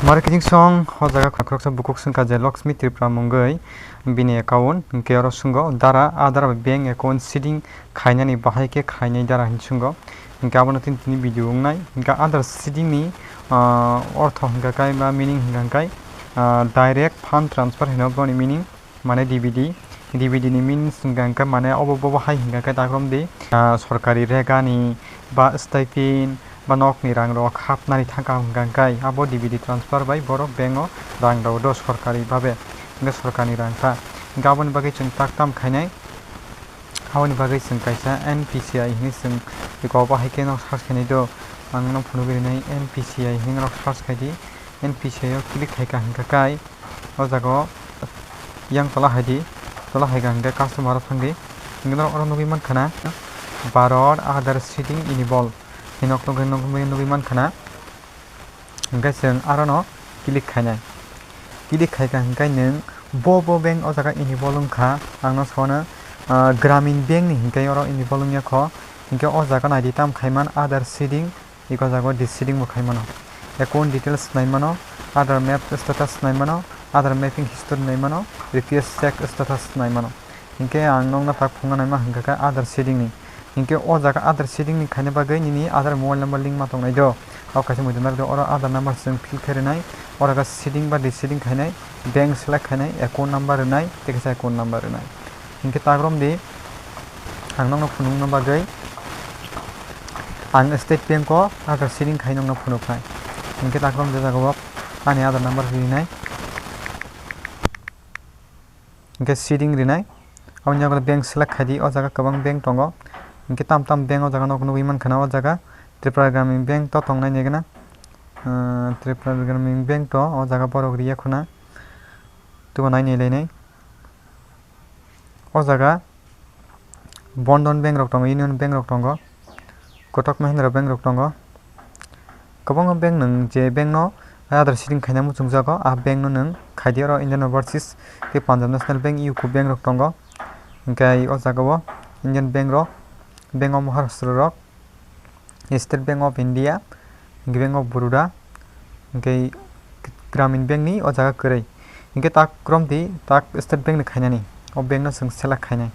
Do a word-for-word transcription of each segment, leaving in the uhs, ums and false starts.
Mari kijing song o jaga khoroksa bukuk swngkha je Lakshmi Tripura mungwi bini account, hinkhe oro swngo dara a dara bai bank account seeding khainani bahai khe khainai dara hin swngo. Hinkhe abono tini tini video wngnai. Hinkhe Aadhaar seeding ni, ah, ortho hinkha khe ba meaning hinkha khe, ah, direct fund transfer hino boni meaning. Mane D B D, D B D ni means hingka hingka mane obo bobo hai hingka khe takrom di, ah, sorkari regani ba stipend ba nokni rang rok hapnani thangka hingka hingkai abo D B D transfer bai borok bank o rang rw do sorkari babe, hingke sorkari rang ta. Hingke aboni bagwi chwng tak tam khainai, aboni bagwi chwng kaisa N P C I hinwi chwng eko bo hai khe no search khainai do, ang no phunugwi rinai N P C I hinwi norok search khai di, N P C I o click khaika hingka kai. O jaga o yang tola hai di, tola hai ka hingke customer o thang di. Hingke norok oro nugui mankha na, Bharat Aadhaar Seeding Enable hinwi nok nugui, nugui, nugui mankha na. Hingke chwng aro no click khainai. Click khaika hingke nwng bo, bo bank o jaga enable wngkha, ang no sano, ah, Gramin Bank ni hingke oro enable wngya kho. Hingke o jaga nai di tam khaiman Aadhaar Seeding. Iko jago deseeding bo khai mano. Account details nai mano, Aadhaar map status nai mano, Aadhaar mapping history nai mano, request check status nai mano. Hinkhe ang nokno tak phunukna naima hinkha khe Aadhaar seeding ni. Hinkhe o jaga Aadhaar seeding ni khaina bagwi nini Aadhaar mobile number link ma tongnai do. O kaisa mujung nai do, oro Aadhaar number chwng fill khe rwnai, oro khe seeding ba deseeding khainai, bank select khainai, account number rwnai, tei kaisa account number rwnai. Hinkhe tak romdi ang nokno phunukna bagwi ang State Bank o Aadhaar seeding khai nokno phunuknai. Hinkhe tak romdi jagao ani Aadhaar number rinai. Hinkhe seeding rinai. Aboni yago bank select khai di, o jaga kwbang bank tongo. Hinkhe tam tam bank o jaga nokno nugui mankha na o jaga Tripura Gramin Bank to tongnai nigena. Ah, Tripura Gramin Bank to o jaga borok riya khuna. Tubo nai nai lainai. O jaga Bandhan Bank rok tongo, Union Bank rok tongo, Kotak Mahindra Bank rok tongo. Kwbangma bank nwng je bank no Aadhaar seeding khaina muchungjago, a bank no nwng khai di, oro Indian Overseas tei Punjab National Bank, U C O Bank rok tongo. Hinkhe o jaga o Indian Bank rok, Bank of Maharashtra rok, State Bank of India, Bank of Baroda, hinkhe Gramin Bank ni o jaga kwrwi. Hinkhe tak romdi tak State Bank ni khainani, o bank no chwng select khainai.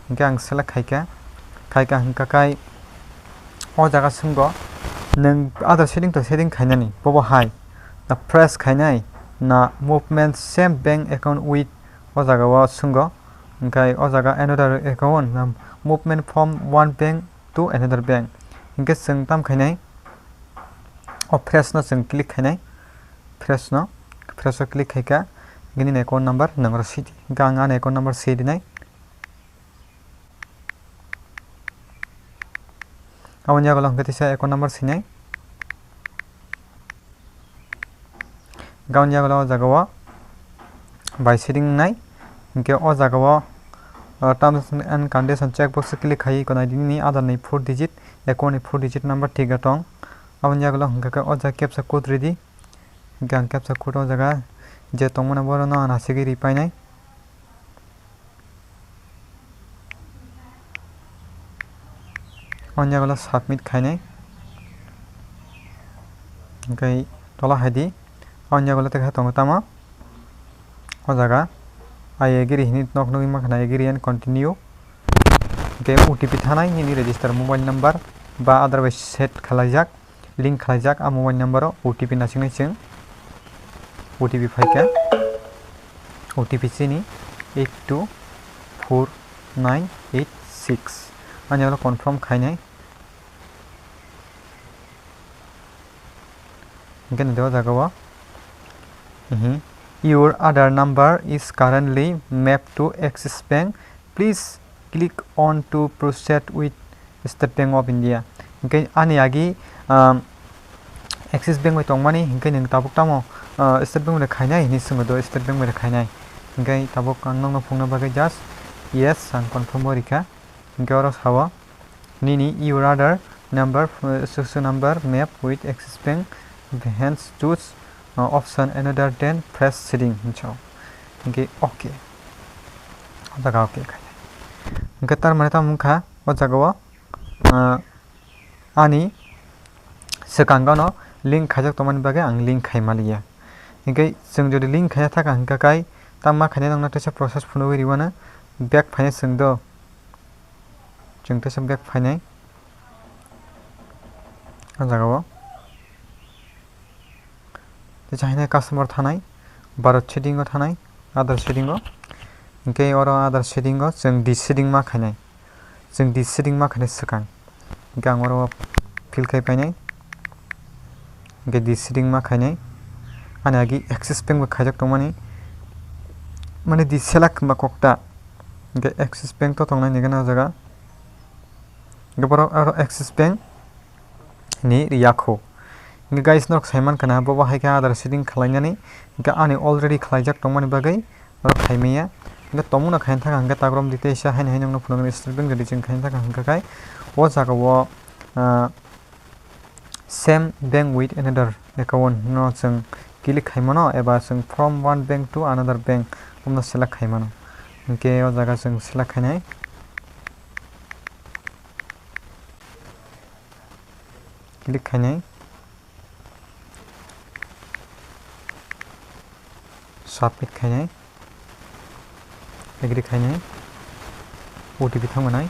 Hinkhe ang select khaikha, khaikha hinkha khai o jaga swngo, nwng Aadhaar seeding to seeding khainani, bobo hai na fresh khainai na movement same bank account with, o jaga o swngo. Hinkhe o jaga another account na movement from one bank to another bank. Hinkhe chwng tam khainai, o fresh no chwng click khainai, fresh no, fresh o click khaikha, nini account number nwng oro sidi. Hinkhe ang ani account number sidi nai. Aboni yagulo hinkhe teisa account number sinai. Aboni yagulo o jaga o by seeding wngnai. Hinkhe o jaga o, o, terms and condition check box o click khai iko nai di nini Aadhaar ni four digit, account ni four digit number thik tong. Aboni yagulo hinkhe khe o jaga captcha code ridi. Hinkhe ang captcha code o jaga je tongmani borok no ang nasigwi ripainai. O jaga o submit khainai. Hinkhe tola hai di. O jaga o tei khe tongo tamo. O jaga I agree hinwi nok nugwi mankha na, agree and continue. Hinkhe O T P thanai nini register mobile number ba Aadhaar bai set khwlaijak, link khwlaijak a mobile number o O T P nasingnai chwng. O T P phaikha. O T P chini eight two four nine eight six. Ani oro confirm khainai. Hinkhe nini o jaga o, mhm, "Your Aadhaar number is currently mapped to Axis Bank. Please click on to proceed with State Bank of India." Hinkhe ani agi, um, Axis Bank bai tongmani, hinkhe nwng tabuk tamo, uh, State Bank bai khainai hinwi swngo do, State Bank bai khainai. Hinkhe tabuk ang nokno phunukna bagwi just yes, ang confirm o rikha. Hinkhe oro sao, "Nini your Aadhaar number, uh, susu number map with Axis Bank, hence choose, uh, option another than fresh seeding," hinwi sao. Hinkhe okay. O jaga okay khainai. Hinkhe tar mane tamo wngkha o jaga o, uh, ani swkang gano link khaijak tongmani bagwi ang link khai maliya. Hinkhe chwng jodi link khaina thaka hinkha kai, tamma khainai nokna teisa process phunugwi riwana, back phainai chwng do. Chwng teisa back phainai. O jaga o. Teisa haino customer thanai, Bharat setting o thanai, Aadhaar setting o. Hinkhe oro Aadhaar setting o chwng dish setting ma khainai. Chwng dish setting ma khainai swkang. Hinkhe ang oro fill khai painai. Hinkhe dish setting ma khainai. Ani agi Axis Bank bo khaijak tongmani. Mane dish selak hwnba kokta. Hinkhe Axis Bank to tongnai nigana o jaga. Hinkhe borok aro Axis Bank ni yakho. Hinkhe guys, norok sai mankha na, bo bo hai khe Aadhaar setting khlainani, hinkhe ani already khlaijak tongmani bagwi norok khai manya. Hinkhe tongmungno khaina thaka hinkhe takrom di teisa haino haino wngno phunuknai State Bank jodi chwng khaina thaka hinkha khai o jaga o, ah, same bank with another account no chwng click khai mano eba chwng from one bank to another bank omno select khai mano. Hinkhe o jaga chwng select khainai. Click khainai. Submit khainai. Agree khainai. O T P thangmanai.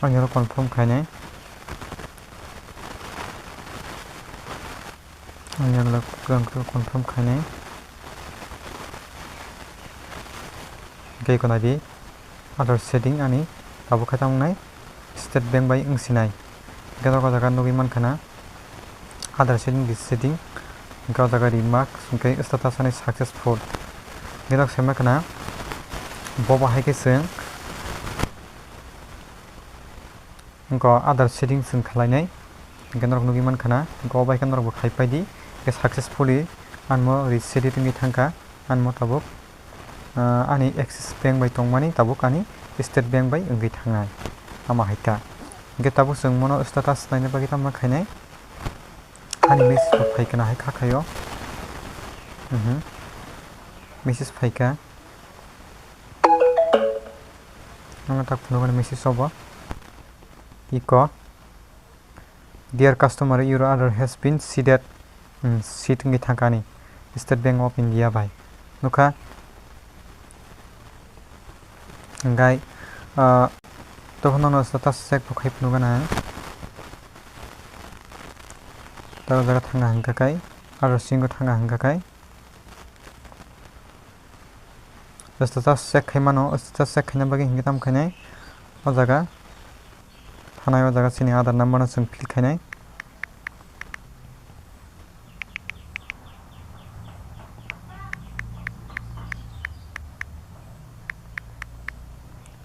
Ang oro confirm khainai. Ang oro confirm khainai. Hinkhe iko naidi. Aadhaar setting ani tabuk khe tamo wngnai State Bank bai wng sinai. Hinkhe o jaga nugwi mankha na Aadhaar setting, dish setting, hinkhe o jaga remarks, hinkhe status ani successful. Hinkhe o jaga sai mankha na bo bo hai khe chwng hinkhe Aadhaar setting chwng khlainai. Hinkhe norok nugwi mankha na, hinkhe o bai khe norok bo khai pai di. Hinkhe successfully anmo reset wngwi thangkha, anmo tabuk. Ah, ani Axis Bank bai tongmani tabuk ani State Bank bai wngwi thangnai. Tamo hai ta. Hinkhe tabuk chwng mono status naina bagwi tamo khainai. Ani message bo phaikha na hai kha khaio. Mhm. Message phaikha. Ang tak phunukani message obo. Iko. Dear customer, your order has been seeded, hmm, seed wngwi thangkha ani State Bank of India bai. Nukha? Hinkhe, ah, tokon nono status check bo khai phunukgana ang. Tei o jaga thangna hinkha khai, aro singo thangna hinkha khai. Status check khai mano, status check khaina bagwi hinkhe tamo khainai o jaga. Thanai o jaga chini Aadhaar number no chwng fill khainai.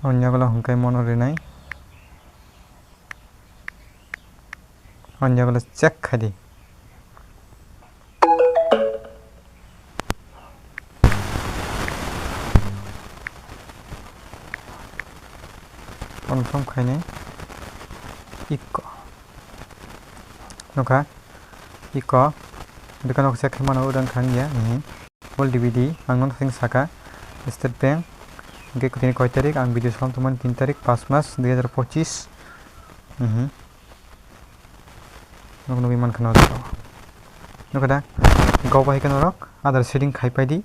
Onyagulo hwnkhai mono rinai. Onyagulo check khaidi. Confirm khainai. Iko. Nukha. Iko. Dukano kisa khaimano udang khang ya. Mhm. Full D V D. Ang nono sing saka. State Bank. Hingke kutini koi tarik? Ang video salam tumani tin tarik, pas mas, dui hajar pochis. Mhm. Nuk nugui mankha norok. Nukha da? Go bahai khe norok. Aadhaar setting khai pai di.